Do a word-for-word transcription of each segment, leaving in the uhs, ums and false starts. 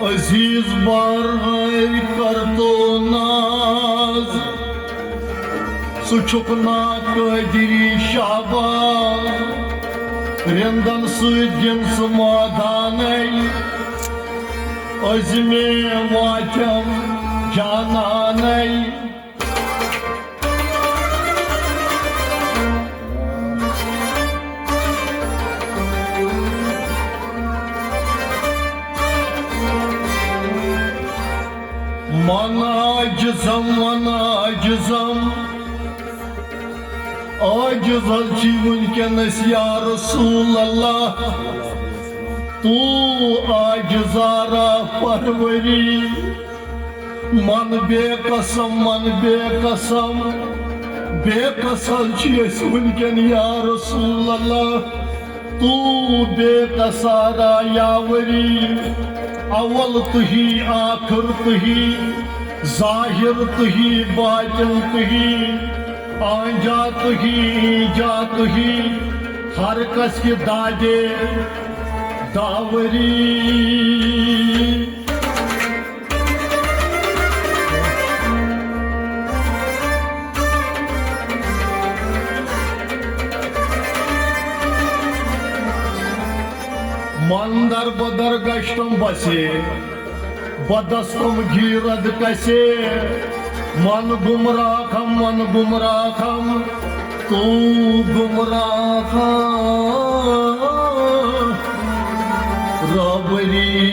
عزیز بارہاے کرتو ناز، ژٕ چھُکھ نا قٲدری شہباز، رِندن سۭتۍ گِنٛد ژٕ مٲدانَے، عزمِ واچم جانانَے۔ من عاجزم، من عاجزم، عاجز حظ چھی وٕنکیٚنَس یا رسول اللہ، تو عاجزارا پروری۔ من بے قسم، من بے قسم، بے قسم چھی أسۍ وٕنکیٚن یا رسول اللہ۔ تو بے قسارا یاوری، اول تُہی، آخر تُہی، ظاہر تُہی، باطن تُہی، آنجا تُہی، اینجا تُہی، ہر کس کی دادے داوری۔ من در بدر گشتم بسے، بدستم گیرد کسے۔ من گمراہم، من گمراہم، تو گمراہ رابری۔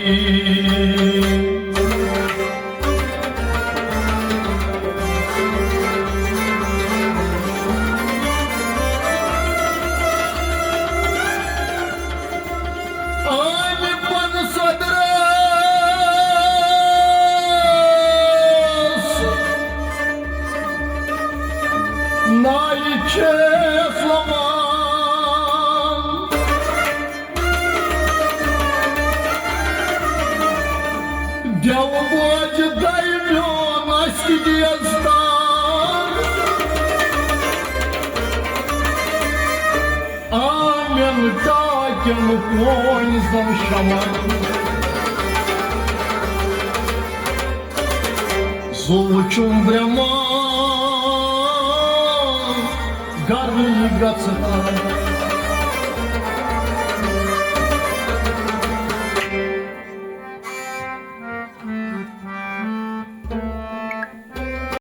آمہِ پن صدرس نایہِ چھس ومان۔ دیو بوج دای میون اسہِ دیستان۔ آمن ٹاکن پونۍ زن شمع۔ زُو چھُم برٛماہ گرٕے گژھان۔